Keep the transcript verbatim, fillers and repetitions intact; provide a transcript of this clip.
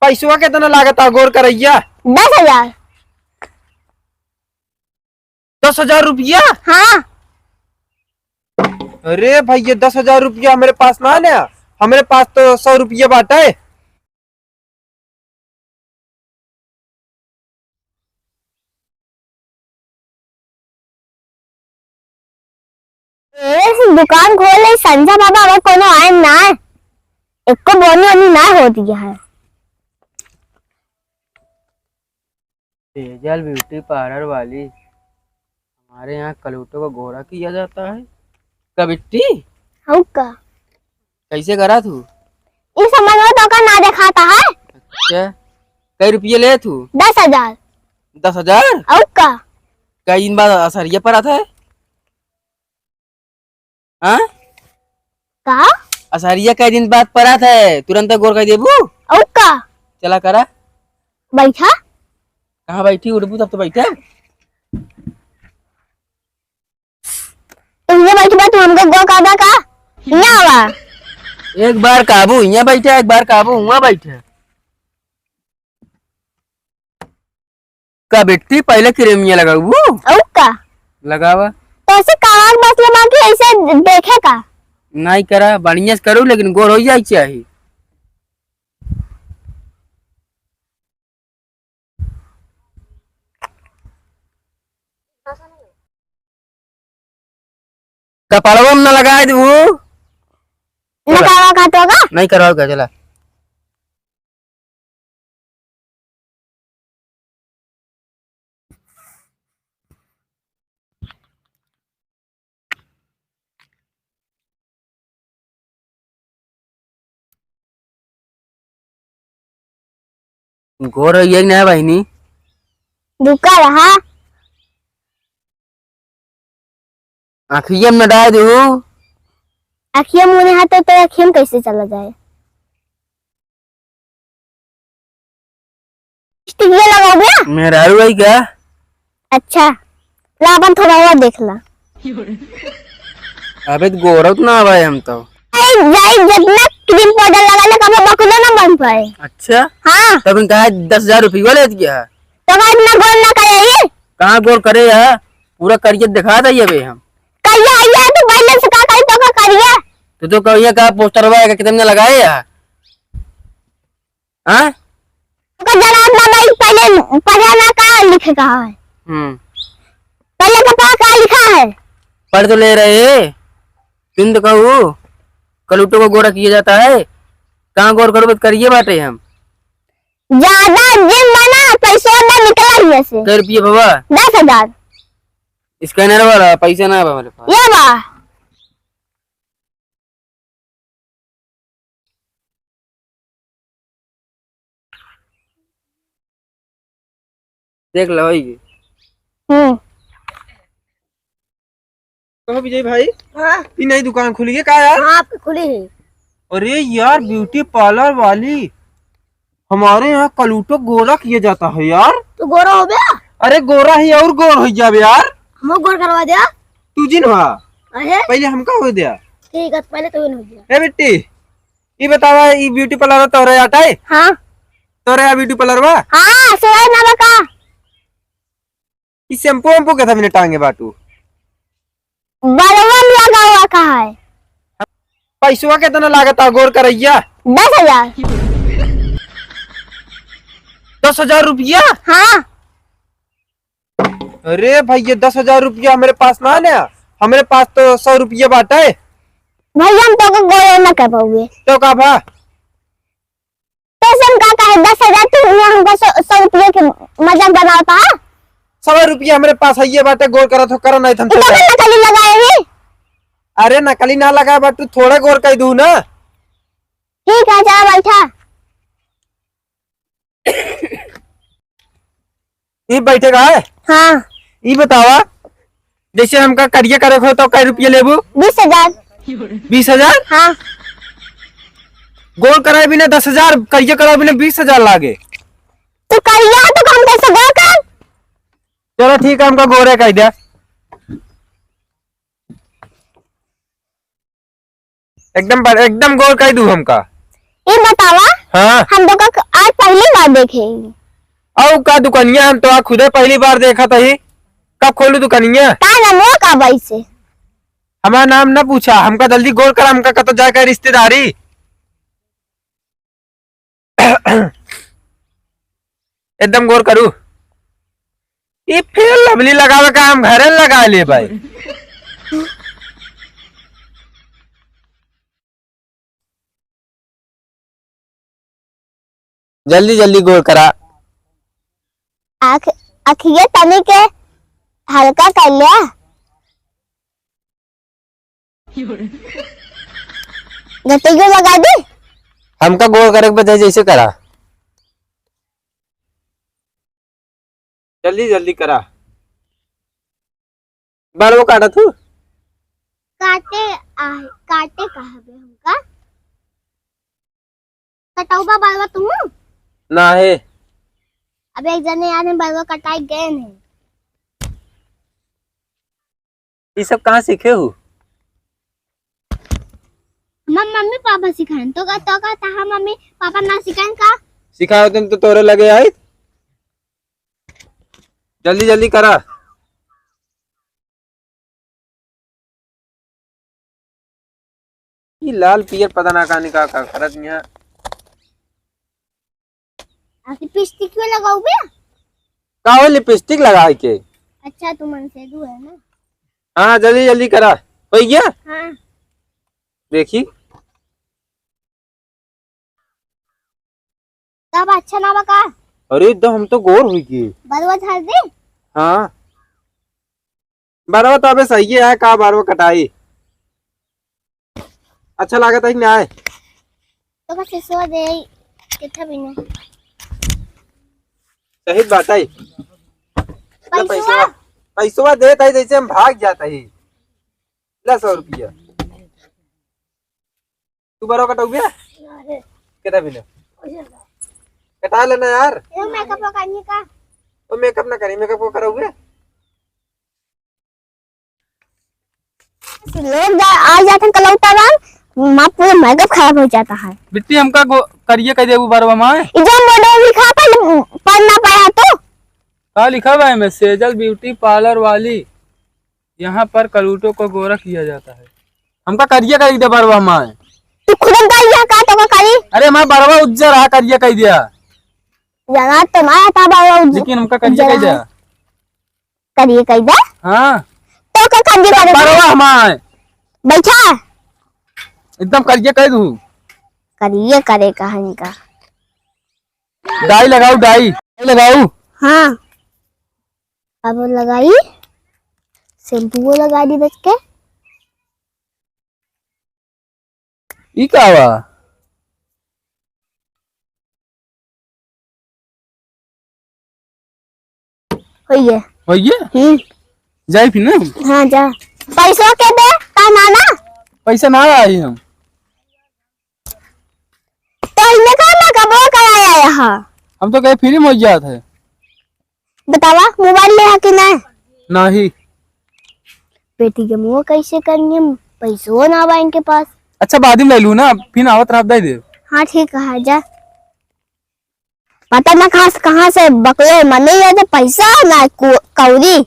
पैसवा केतना लागत है गोर करैया? दस हजार। दस हजार रुपया? हाँ। अरे भैया, दस हजार रुपया हमरे पास ना है ना, हमरे पास तो सौ रुपया बाटे। ए, दुकान खोल ले, संझा बाबा, अगर कोनो आए ना, एको बोनी ओनी ना होती है। सेजल ब्यूटी पार्लर वाली, हमारे यहाँ कलूटों को गोरा किया जाता है। का बिट्टी? हऊ का? कैसे करा तू? ई समझ में तो का ना देखाता है। अच्छा, कई रुपये ले तू? दस हजार। दस हजार? अउ का? कई दिन बाद असरिया परत है? हाँ? का? असरिया कई दिन बाद परत है, तुरंत गोर कर देबू? अउ का? चला करा। बैठा। कहाँ बैठी? उठबू तब तो बैठा। तू हियाँ बैठबा, तू हमके गोर करबा का? हियाँ आवा। एक बार काबू हियाँ बैठा, एक बार काबू हुआँ बैठा। का बेटी, पहले क्रीमिया लगाऊ? अउ का? लगावा। तो ऐसे कावाक बस लगा के ऐसे देखे का? नहीं करा, बढ़िया से करू, लेकिन गोर हो जाए चाहिए। कपड़वा में न लगाए देबू। न चला। करवा का तो का? नहीं करवा का, चला। गोर हो गया कि नहीं बहिनी? दुका रहा। आँखिया में न डाल दू। आँखिया मुँह हाथ तो, तो आँखिया में कैसे चला जाए? लिपस्टिक ये लगाओगे? मेहरारू है क्या? अच्छा, ला अपन थोड़ा और देख ला। अबे तो गोरत ना भाई हम तो। अरे जाई, जितना क्रीम पाउडर लगा ले, कभी बकुला ना बन पाए। अच्छा? हाँ। तब इनका है दस हजार रुपये लेत गया। तो का इतना गोर ना करे ये? कहाँ गोर करे है? पूरा करिए दिखा दे अबे हम। करिया आइया तू पहले से का करी तो का करिया? तू तो करिया का पोस्टर वाला कितने में लगाए है? हाँ? ओकर जवाब ना भाई, पहले पढ़े ना का लिखे का है। हम्म। पहले तो पढ़ का लिखा है। पढ़ तो ले रहे। तुम तो कहू, कलूटो को गोरा किया जाता है। कहाँ गोर करो, बस करिए बाटे हम। ज्यादा जिम बना, पैसों ना निकला हियाँ से। कै रुपये बाबा? दस हजार। स्कैनर वाला पैसा ना बा हमारे पास। ये बा। देख लो, वही। हम्म। कहो विजय भाई, हाँ। ई नई दुकान खुली है का यार? हाँ, आपकी खुली है। अरे यार, ब्यूटी पार्लर वाली, हमारे यहाँ कलूटो गोरा किया जाता है यार। तू गोरा हो गया? अरे गोरा ही और गोर हो जाबे यार। हमको गोर करवा दे। तू जिन हुआ। अरे। पहले हमका हो दिया। ठीक है, पहले तू हो गया। ए बेटी, ई बतावा, ई ब्यूटी पार्लर तोरे आटा है? हाँ। तोरे आ ब्यूटी पार्लर बा? हाँ, सोए ना बका। ई शैम्पू वैम्पू के था मैंने टांगे बाटू? बलवा में लगा हुआ का है? पैसवा कितना लागत है गोर करैया? दस हजार। दस हजार रुपया? हाँ। अरे भैया, दस हजार रुपया हमरे पास ना है ना, हमरे पास तो सौ रुपया बाटे। भैया, हम तो को गोर ना कर पाओगे। तो का भा? तो से हम का कहे, दस हजार तू यहाँ हमका सौ, सौ रुपये के मजाक बनावता है? सौ रुपया हमरे पास है, ये बाटे गोर करत हो, करो नहीं तो हम इधर तो नकली लगाए ही। अरे नकली ना लगा, but तू थोड़ा गोर कर दू ना। ठीक है, जा बैठा। ई बैठे का है? हाँ। ई बतावा, जैसे हमका करिया करे हो तो कै रुपये लेबू? बीस हजार। बीस हजार? हाँ। गोर कराए बिना दस हजार, करिया कराए बिना बीस हजार लागे। तो करिया है तो हम कैसे गोर कर? चलो ठीक है, हमका गोरे कर दिया। एकदम बर-, एकदम गोर कर दू हमका। ई बतावा, हाँ। हम तो का आज पहली बार देखे ही। अउ का दुकनिया, हम तो खुदे पहली बार देखत ही। कब खोलू दुकनिया? का नाम हो का बाई से? हमार नाम न पूछा, हमका जल्दी गोर करा, हमका कतो जाए का रिश्तेदारी। एकदम गोर करू। ई फेयर लवली लगावे का हम घरे लगा ले भाई। जल्दी जल्दी गोर करा। आँख, अखिए तनी के हल्का कर लिया। गटइयो लगा दी। हमका गोर करे के बजाय जैसे करा। जल्दी जल्दी करा। बाल वो काटा तू? काटे आ, काटे कहा बे हमका? कटौबा बालवा तुम? ना है। अब एक जने यार बालवा कटाई गए नहीं। ई सब कहाँ सीखे हो? हमार मम्मी पापा सिखाएन। तो का, तो का तहार मम्मी पापा ना सिखाएन का? सिखाए होते तो तोरे लगे आई। जल्दी जल्दी करा। ई लाल पियर पता ना का निका का करत यहाँ। आ, लिपस्टिक में लगाऊ बे? का हो लिपस्टिक लगाए के? अच्छा, तू मन से दू है ना? हाँ, जल्दी जल्दी करा। हो गया? हाँ। देखी। तब अच्छा ना बा का? अरे, एकदम हम तो गोर हुई गए। बरुआ झाड़ दे? हाँ। बरवा तो अबे सही है, का बरवा कटाई? अच्छा लागत है कि ना है? तो का सिसवा दे, कितना भी नहीं। सही बात है। इतना पैसवा? पैसवा, पैसवा देत है, जैसे हम भाग जात है। ला सौ रुपया। तू बरवा कटउबे? अरे। कितना भी नहीं। कटा लेना यार। ये मेकअप करनी का? वो मेकअप ना करी, मेकअप को करउबे? लोग जा, आ जाते हैं कलौता बाल, माँ पूरा मेकअप खराब हो जाता है। बिट्टी हमका गो-, करिए कह देबू बरवा माँ। इधर मोड़े लिखा पहले पढ़ना पड़ा तो। का लिखा बा एमे? सेजल ब्यूटी पार्लर वाली, यहाँ पर कलूटों को गोरा किया जाता है। हमका करिए कह दे बरवा माँ। तू खुद करिए का तो का करी? अरे माँ बरवा उज्जर रहा, करिए कह दिया। जरा तो माँ था बरवा उज्जर। लेकिन हमका करिए कह दिया। करिए कह दे। हाँ। तो का करिए करे? बरवा हमार। बैठा। एकदम करिए कह दू। करिए करे कहानी का। डाई लगाऊ, डाई। डाई लगाऊ। हाँ। अब लगाई। शैम्पूओ लगा दी बच के। ई का बा? होइए। होइए? हम्म। जाई फिर ना? हाँ, जा। पैसा के दे, का नाना? पैसा ना आई हम। तो इन्हें का ना कबो कराया यहाँ? हम तो कहीं फ्री में हो जात है। बतावा, मोबाइल ले हा कि ना? नाही। बेटी के मुँह कैसे करनी है? पैसो ना बा इनके पास। अच्छा, बाद में ले लू ना, फिर आवत रात दे दे। हाँ, ठीक है, जा। पता ना कहाँ से, कहाँ से बकले मने ये तो पैसा ना कौ-, कौड़ी।